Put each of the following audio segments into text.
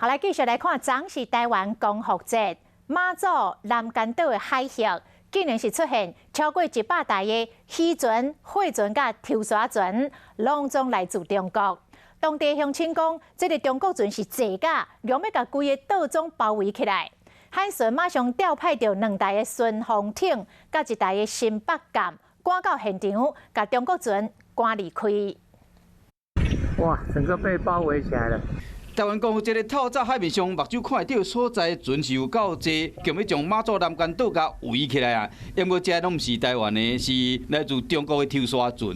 好，來繼續來看，昨是臺灣光復節，馬祖南竿島的海域，竟然是出現超過100台的漁船、貨船佮抽沙船，攏總來自中國。當地鄉親講，這個中國船是濟甲，欲共規个島總包圍起來。海巡馬上調派著兩台的巡防艇，佮一台的新北艦，趕到現場，共中國船趕離開。哇！整個被包圍起來了。臺灣光復節的透早海面上，目睭看會著所在船是有夠濟，強欲將馬祖南竿島共圍起來啊！毋過這攏毋是臺灣的，是來自中國的抽沙船。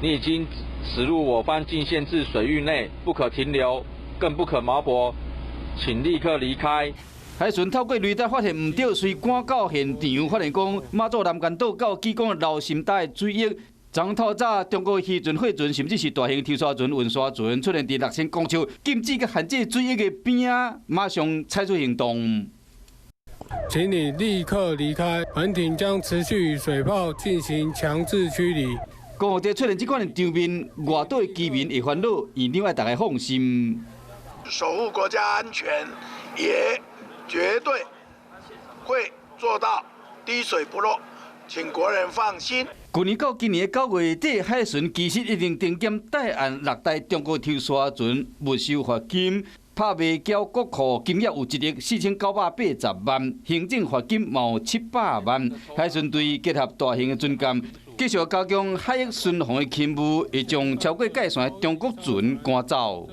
你已經駛入我方禁限制水域內，不可停留，更不可錨泊，請立刻離開。海巡透過雷達發現毋對，隨趕到現場，發現講馬祖南竿島到基隆的撈心礁的水域。昨透早，中國漁船、貨船，甚至是大型抽沙船、運沙船，出現佇6000公尺禁止佮限制水域的邊仔，馬上採取行動。請你立刻離開，本艇將持續以水炮進行強制驅離。光復節出現這款的場面，外島的居民會煩惱，院長愛大家放心。守護國家安全，也絕對會做到滴水不漏，請國人放心。去年到今年9月底，海巡其實已經偵檢帶案六台中國抽沙船，沒收罰金，拍賣繳國庫金額有1億4980萬，行政罰金嘛有700萬。海巡隊結合大型的船艦，繼續加強海域巡防的勤務，會將超過界線的中國船趕走。